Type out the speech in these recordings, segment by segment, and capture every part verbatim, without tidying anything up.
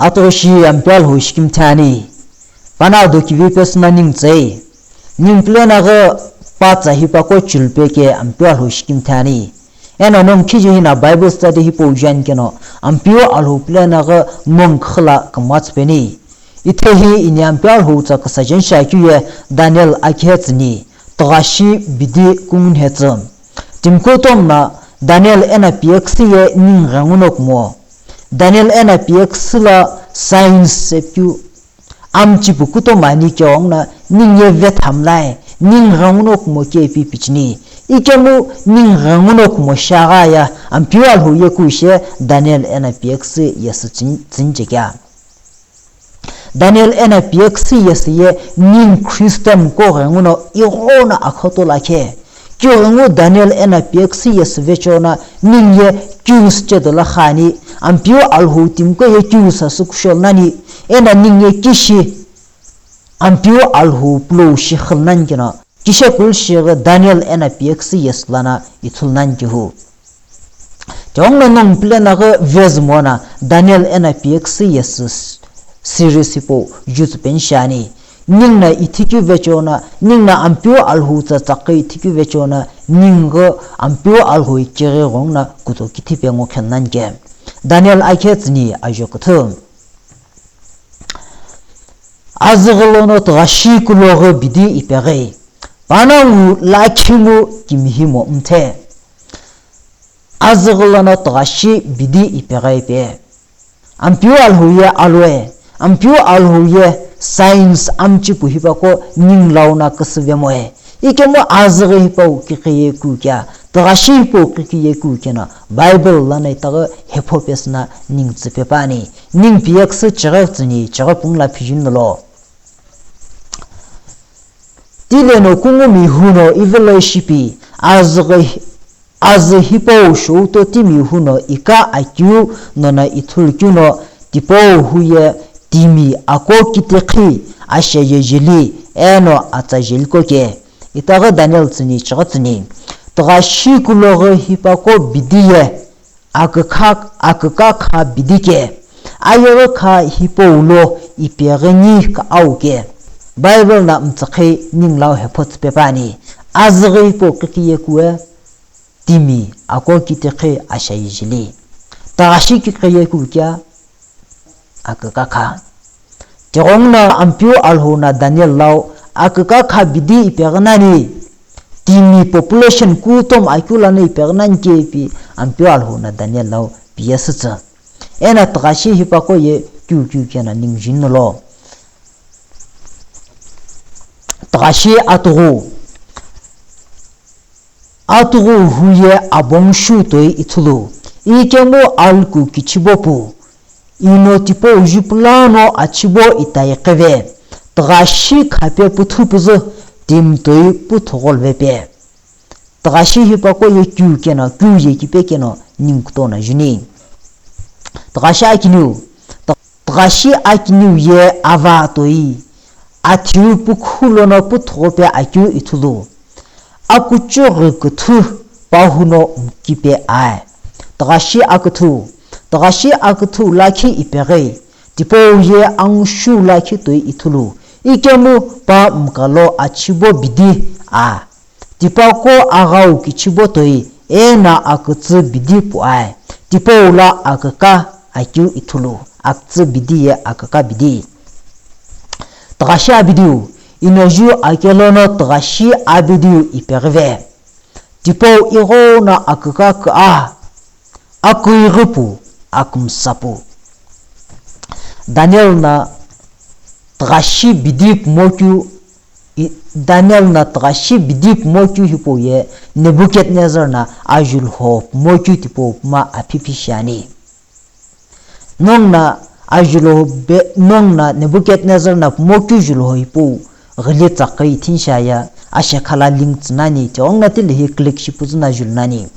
Atoshi Ampeu Alhou shikimthe ani. Pana ado kivi pesü na ningu tsei. Ningu pulena ghi patsa hipaqo chulupe ke Ampeu Alhou shikimthe ani. Eno nongu khiji hina Bible study hipau juani keno, Ampeu Alhou pulena ghi nongu khila kümtsü peni. Ithehi ini Ampeu Alhou tsa küsajen shiakeu ye Daniel akhe tsüni, tughashi bidi kungu nhetsü. Timi kutomo no Daniel eno piyeküsü ye ningu ghenguno kumo. Daniel eno piyeküsü lo science sepikeu amchipu kutomo ani keghenguno ningu ye vethamlai, ningu ghenguno kumo kepi pichini. Ikemu ningu ghenguno kumo shiaghi aye Ampeu Alhou ye keu shi Daniel eno piyeküsü yesü tsün-, tsüni chekea. Daniel eno piyeküsü yesü ye ningu Christian ko ghenguno ighono akhoto lakhe. Keu ghengu Daniel eno piyeküsü yesü vecheo no ningu ye keu süche dolo khani, Ampeu Alhou timiqo ye keu sasü kushou nani, eno ningu ye kishi Ampeu Alhou pulou shi khilnani keno, kishe kulu shighi Daniel eno piyeküsü yesü lono ithulu nani kehu. Tighenguno nongu pulena ghi vezümo no Daniel eno piyeküsü yesü s-, series hipau jutsu peni shiani. Ningu no ithikeu vecheo no, ningu no Ampeu Alhou tsa tsaqi ithikeu vecheo no, ningu ghi Ampeu Alhou ikeghi ghenguno kutokithi pe ngo khenani ke. Daniel akhe tsüni ajo kuthu. Azüghi lono tughashi kuloghi bidi ipeghi. Panongu lakhi ngu kimihi mo mthe. Azüghi lono tughashi bidi ipeghi pe. Ampeu Alhou ye aloe, Ampeu Alhou ye science amchipu hipaqo ningu lau no küsüvemoe. Ikemu azüghi hipau kikhiye kukea, tughashi hipau kikhiye kukea no Bible lono itaghi hepho pesü no ningu tsüpe pani. Ningu piyeküsü chighi tsüni chighi pungu lo phijuni lo. Tileno kungumi huno ivelo shipi, azüghi, azü hipau shouto timi huno ika akeu nono ithulu keu no tipau huye timi ako kitikhi ashaye jeli eno atsa jeli koke. Itaghi Daniel tsüni chighi tsüni. Tughashi kuloghi hipaqo bidi ye akükha, akükha kha bidi ke. Ayeghi kha hipau lo ipeghi ni kau ke. Bible no mtsükhi ningu lau hepho tsüpe pani. Azüghi hipau kikhiye kue timi ako kitikhi ashaye jeli. Tughashi kikhiye kukea akükha kha. Tighenguno Ampeu Alhou no Daniel lau akükha kha bidi ipeghi nani. Timi population kutomo akeu lono ipeghi nani kepi Ampeu Alhou no Daniel lau piyesütsü. Eno tughashi hipaqo ye keu keu keno ningu juni lo. Tughashi atughu. Atughu huye abongshu toi ithulu, ikemu aluku kichibo pu, ino tipau jupulano achibo itai qeve, tughashi khape puthu püzü timi toi puthugho lvepe. Tughashi hipaqo ye keu keno, keu ye kipe keno ningu kutomo juni. Tughashi akiniu. Tughashi akiniu ye ava toi, athiu pukhu lono puthugho pe akeu ithulu, akuchughi küthü pahuno mkipe ae. Tughashi aküthü, tughashi aküthü lakhi ipeghi, tipau ye angshu lakhi toi ithulu, ikemu pa mkalo achibo bidi a. Tipaqo aghau kichibo toi eno akütsü bidi puae. Tipau lo akükha akeu ithulu, akütsü bidi ye akükha bidi. Tughashi abidiu, inoju akelono tughashi abidiu ipeghive. Tipau ighono akükha kha, akuighi pu, akümsa pu. Daniel no tughashi bidi pumo keu I-, Daniel no tughashi bidi pumo keu hipau ye Nebuchadnezzar no ajulho pumo keu tipau puma aphi phi shiani. Nongu no ajulho be-, nongu no Nebuchadnezzar no pumo keu julho hipau ghili tsaqi ithini shiaye ashekha lo link tsü nani, tighenguno tilehi click shipüzü no julu nani.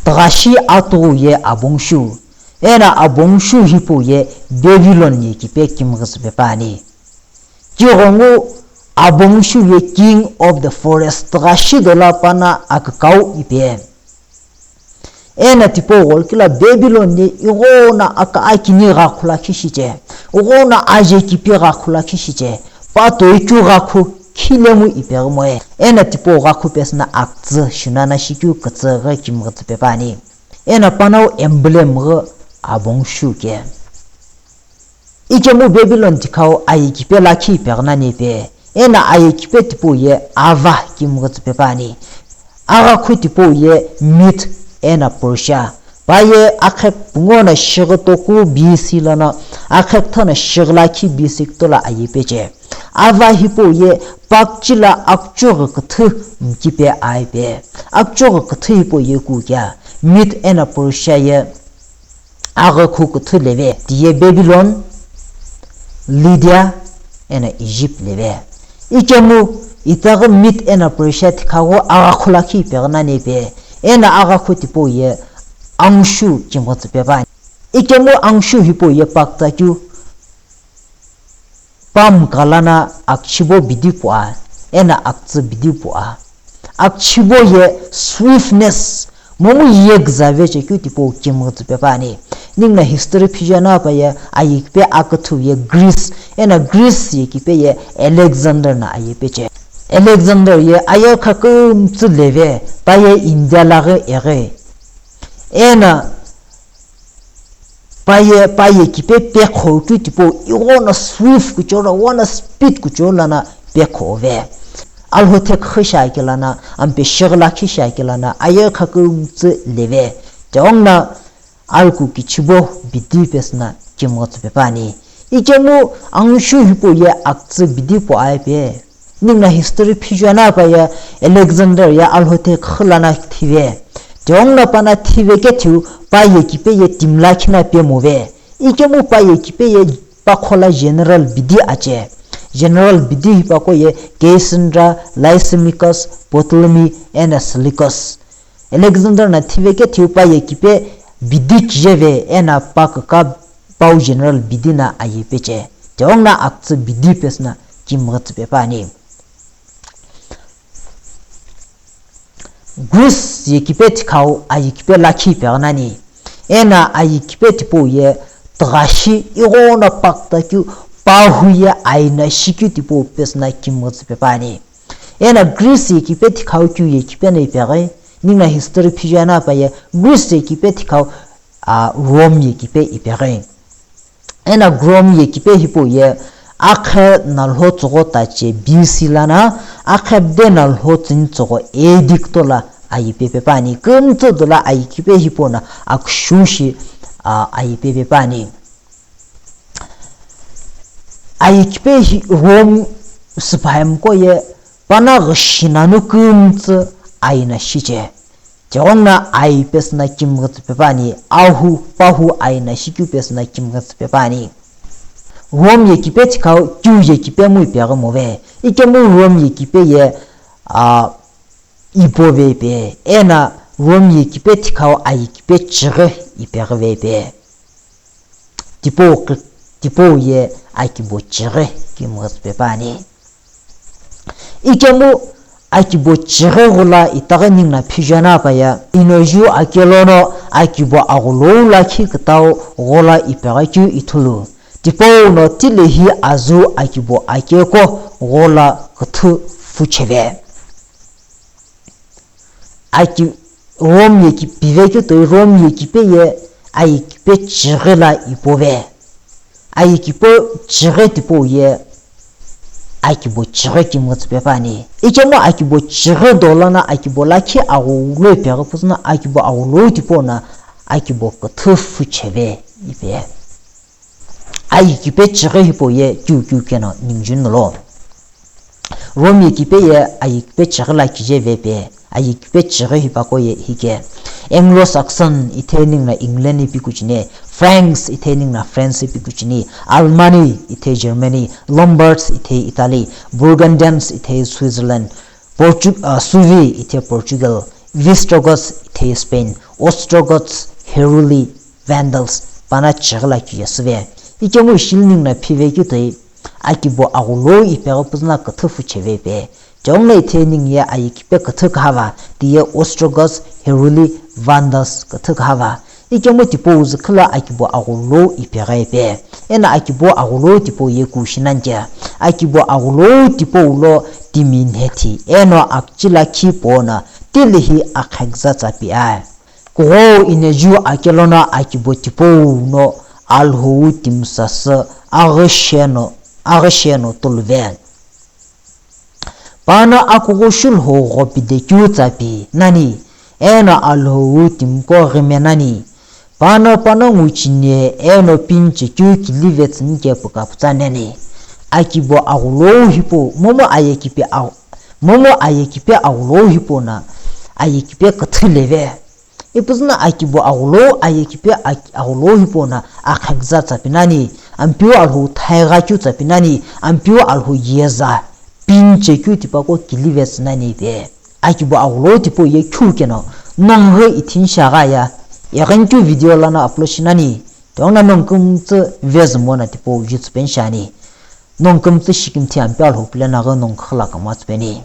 Tughashi atughu ye abongshu, eno abongshu hipau ye Babylon ye kipe kimghüzü pe pani. Tighengu abongshu ye king of the forest, tughashi dolo pano akükau ipe. Eno tipau gholo kelo Babylon ye ighono aka akini ghakhu lakhi shiche, ighono aje kipi ghakhu lakhi shiche, pa toikeu ghakhu khilemu ipeghi moe. Eno tipau ghakhu pesüno akütsü shunana shikeu kütsü ghi kimghütsü pe püani. Eno panongu emblem ghi abong shuke. Ikemu Babylon tikhau aye kipe lakhi ipeghi nani pe. Eno aye kipe tipau ye ava kimghütsü pe püani. Aghakhu tipau ye Mid eno Persia. Pa ye akhe pungu no shighi toku B C lono akhe küthü no shighi lakhi B C kutola aye peche. Ava hipau ye paküchi lo aküchoghi küthü mkipe aye pe. Aküchoghi küthü hipau ye kukea. Mid eno Persia ye aghakhu küthü leve, tiye Babylon, Lydia, eno Egypt leve. Ikemu itaghi Mid eno Persia tikhau aghakhu lakhi ipeghi nani pe, eno aghakhu tipau ye angshu kimghütsü pe püani. Ikemu angshu hipau ye pakütsü keu, pa mkha lono aküchibo bidi pua, eno akütsü bidi pua. Aküchibo ye swiftness, momu ye küzave chekeu tipau kimghütsü pe püani. Ninguno history phiju ani pa ye aye kipe aküthü ye Greece, eno Greece ye kipe ye Alexander no aye peche. Alexander ye ayeghi kümtsü leve, pa ye India laghi eghi. Eno pa ye, pa ye kipe pekhoukeu tipau ighono swift kuchou lo, ighono speed kuchou lono pekhouve. Alhou thekhi shiakeu lono, ampe shighi lakhi shiakeu lono, ayeghi kümtsü leve. Tighenguno alhou kichibo bidi pesüno kimghütsü pe püani. Ikemu angshu hipau ye akütsü bidi pua aye pe. Ninguno history phiju ani pa ye Alexander ye Alhou thekhi lono thive. Tighenguno pano thive kethiu pa ye kipe ye timi lakhi no pemove. Ikemu pa ye kipe ye pa kho lo general bidi ache. General bidi hipaqo ye Cassander, Lysimachus, Ptolemy, eno Seleucus. Alexander no thive kethiu pa ye kipe bidi kijeve eno pa kükapau general bidi no aye peche. Tighenguno akütsü bidi pesüno kimghütsü pe püani. Greece ye kipe tikhau aye kipe lakhi ipeghi nani. Eno aye kipe tipau ye tughashi ighono pakütsü keu pahu ye aina shikeu tipau pesüno kimghütsü pe püani. Eno Greece ye kipe tikhau keu ye kipe no ipeghi, ninguno history phiju ani pa ye Greece ye kipe tikhau, a, Rome ye kipe ipeghi. Eno Rome ye kipe hipau ye akhe nalho tsügho tache B C lono akhe bde nalho tsüni tsügho A D kutola aye pe pe püani. Kümtsü dolo aye kipe hipau no aküshu shi, a, aye pe pe püani. Aye kipe hi Rome süpahemko ye pano ghi shi nanu kümtsü aina shiche. Tighenguno aye pesüno kimghütsü pe püani, ahu, pahu aina shikeu pesüno kimghütsü pe püani. Rome ye kipe tikhau keu ye kipe mu ipeghi move. Ikemu Rome ye kipe ye, a, ipove pe, eno Rome ye kipe tikhau aye kipe chighi ipeghive pe. Tipau kü-, tipau ye akibo chighi kimghütsü pe püani. Ikemu akibo chighi gholo itaghi ninguno phiju ani pa ye, inoju akelono akibo aghulou lakhi kütau gholo ipeghi keu ithulu. Tipau no tilehi azu akibo akeko gholo küthü phucheve. Aki Rome ye kipive keu toi Rome ye kipe ye aye kipe chighi lo ipove. Aye kipe chighi tipau ye akibo chighi kimghütsü pe püani. Ikemu akibo chighi dolono akibo lakhi aghulou ipeghi püzüno akibo aghulou tipau no akibo küthü phucheve ipi. Aye kipe chighi hipau ye keu keu keno ninguno lo. Rome ye kipe ye aye kipe chighi lo kije ve pe, aye kipe chighi hipaqo ye hike. Anglo-Saxon ithe ninguno England ipi kucheni, Franks ithe ninguno France ipi kucheni, Alemanni ithe Germany, Lombards ithe Italy, Burgundians ithe Switzerland, Portu-, ah, Suevi ithe Portugal, Visigoths ithe Spain, Ostrogoths, Heruli, Vandals, pano chighi lo kije süve. Ikemu ishi ninguno phive keu toi, akibo aghulou ipeghi püzüno küthü phucheve pe. Tighenguno ithe ningu ye aye kipe küthü kühava, tiye Ostrogoths, Heruli, Vandals küthü khava. Ikemu tipau zükhüla akibo aghulou ipeghi pe. Eno akibo aghulou tipau ye kushi nani che. Akibo aghulou tipau lo timi nhethi. Eno akchila khi pono tilihi akheküza tsa pi ai. Kughou ineju akelono akibo tipau no Alhou timi sasü aghisheno, aghisheno tuluve. Pano akughu shulhou ghopide keu tsa pi nani, eno Alhou timi ko ghime nani. Pano pano nguchine eno pinche keu kilive tsüni ke puka putsa nani. Akibo aghulou hipau, momu ayekipe aghu-, momu ayekipe aghulou hipau na, ayekipe küthü leve. Ipuzüna akibo aghulou, ayekipe ak-, aghulou hipau na akheküza tsa pi nani, Ampeu Alhou thai gha keu tsa pi nani, Ampeu Alhou yeza pinche keu tipaqo kilive tsü nani pe. Akibo aghulou tipau ye keu keno, nongu ghi ithin shagha ya, eghengu keu video lono upload shi nani, tighenguno nongu kümtsü vezü mono tipau jutsu pen shani. Nongu kümtsü shikimthi Ampeu Alhou pulena ghi nongu khüla kümtsü peni.